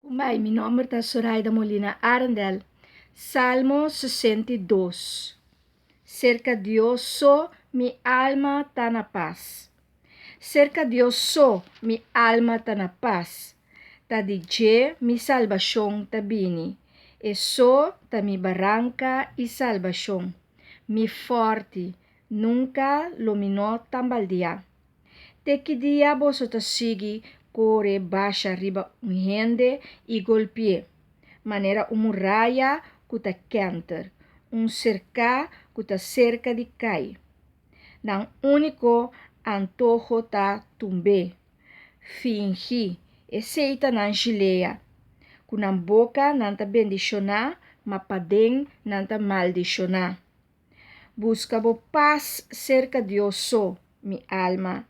Kumbai, mi nomber ta Soraida Molina Arendel. Salmo 62. Serka Dios so mi alma ta na pas. Serka Dios so mi alma ta na pas. Ta di dje mi salbashon ta bini. E so ta mi baranka i salbashon. Mi fòrti, nunka lo mi no tambaldiá. Te ki dia boso ta sigui kore basha riba un hende i golpi'é, manera un muraya ku ta kènter, un serká ku ta serka di kai? Nan úniko antoho ta tumb'é, fingi, esei ta nan jilea. Ku nan boka nan ta bendishoná, ma paden nan ta maldishoná. Buska bo pas serka Dios so, mi alma,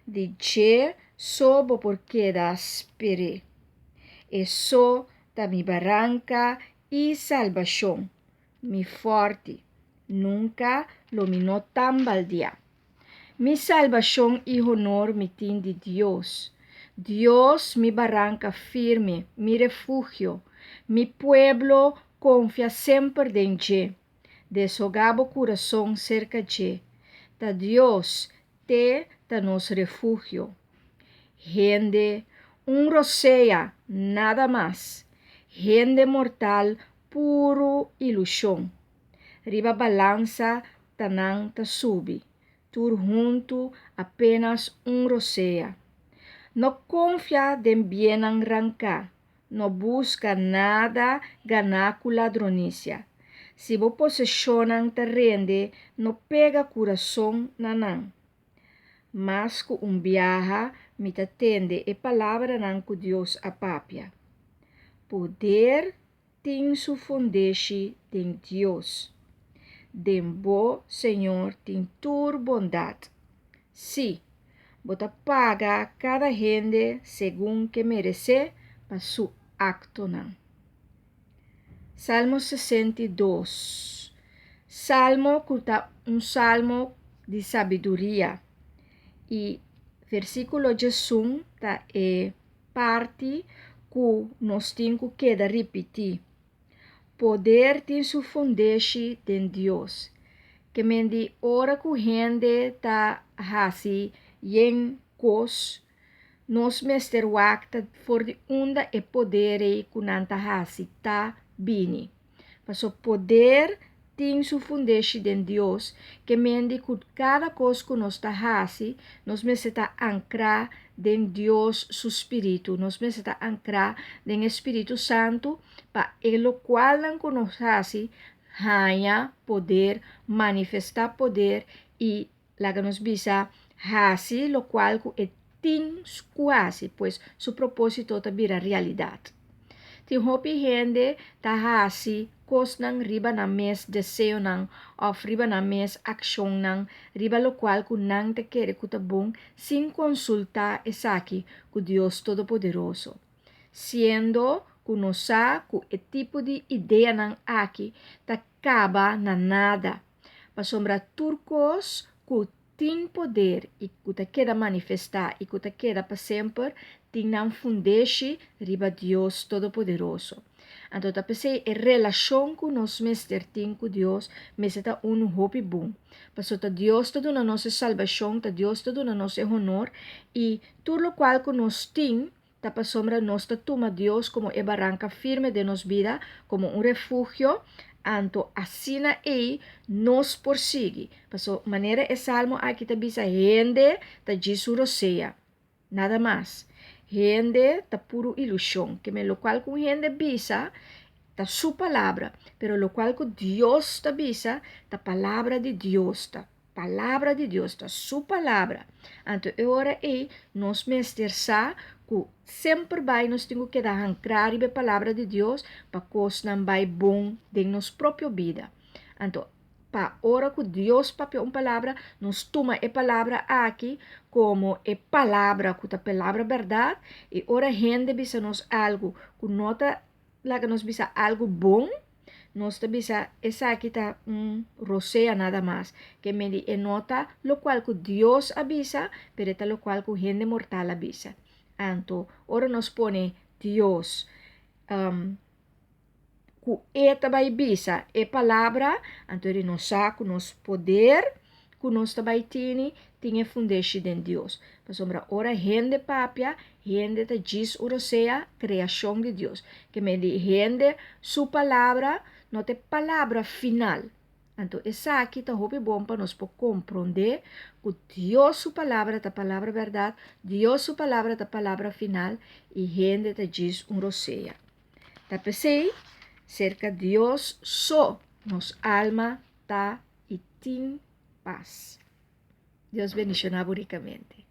di dje so bo por keda sper'é. E so ta mi baranka i salbashon, mi fòrti, nunka lo mi no tambaldiá. Mi salbashon i honor mi tin di Dios. Dios mi baranka firme, mi refugio, mi pueblo konfia semper den dje. Deshogá bo kurason serka dje. Ta Dios te ta nos refugio. Hende, un rosea, nada mas. Hende mortal, puru ilushon. Riba balansa ta nan ta subi, tur huntu apenas un rosea. No konfia den biennan ranká. No buska nada ganá ku ladronisia. Si bo poseshonnan ta rende, no pega kurason na nan. Mas ku un biaha mi ta tende e palabranan ku Dios a papia. Poder tin su fundeshi den Dios. Den bo, Señor, tin tur bondat. Sí, bo ta paga kada hende segun ke meresé pa su aktonan. Salmo 62. Salmo ku ta un salmo di sabiduria. I versíkulo 11 ta e parti ku nos tin ku keda ripití. Poder tin su fundeshi den Dios. Ke men di ora ku hende ta hasi yen kos, nos mester wak ta for di unda e poder ei ku nan ta hasi ta bini. Paso poder tin su fundeshi den Dios, ke men di ku kada kos ku nos ta hasi, nos mester ta ankrá den Dios su spiritu. Nos mester ta ankrá den e Spiritu Santu pa e lokualnan ku nos hasi haña poder, manifestá poder i laga nos bisa hasi lokual ku e tin ku hasi, pues su propósito ta bira realidat. Tin hopi hende ta hasi kosnan riba nan mes deseonan òf riba nan mes akshonnan, riba lokual ku nan ta kere ku ta bon sin konsultá esaki ku Dios Todopoderoso. Siendo ku nos sa ku e tipo di ideanan aki ta kaba na nada, pasobra tur kos ku tin poder i ku ta keda manifestá i ku ta keda pa semper tin nan fundeshi riba Dios Todopoderoso. Anto ta p'esei e relashon ku nos mester tin ku Dios mester ta unu hopi bon. Pasobra ta Dios ta duna nos e salbashon, ta Dios ta duna nos e honor i tur lokual ku nos tin ta pasobra nos ta tuma Dios komo e baranka firme den nos bida, komo un refugio, anto asina ei nos por sigui. Paso manera e salmo aki ta bisa hende ta djis su rosea, nada mas. Hende ta puru ilushon, ke men lokual ku un hende bisa ta su palabra, pero lokual ku Dios ta bisa ta palabra di Dios ta. Palabra di Dios ta su palabra. Anto e ora ei nos mester sa ku semper bai nos tin ku keda hankrá riba e palabra di Dios pa kosnan bai bon den nos propio bida. Anto pa ora ku Dios papia un palabra, nos tuma e palabra aki komo e palabra ku ta palabra bèrdat i ora hende bisa nos algu ku no ta laga nos bisa algu bon, nos ta bisa esaki ta un rosea nada mas, ke medi e no ta lokual ku Dios a bisa, pero e ta lokual ku hende mortal a bisa. Anto, ora nos pone Dios. Ku e ta bai bisa e palabra, anto eri nos sa ku nos poder ku nos ta bai tini tin e fundeshi den Dios. Pasobra ora hende papia, hende ta djis un rosea, kreashon di Dios. Ke men di hende su palabra no ta e palabra final. Anto esaki ta hopi bon pa nos por komprondé ku Dios su palabra ta palabra bèrdat, Dios su palabra ta palabra final i hende ta djis un rosea. Ta p'esei, serka Dios so nos alma ta i tin pas. Dios bendishoná bo rikamente.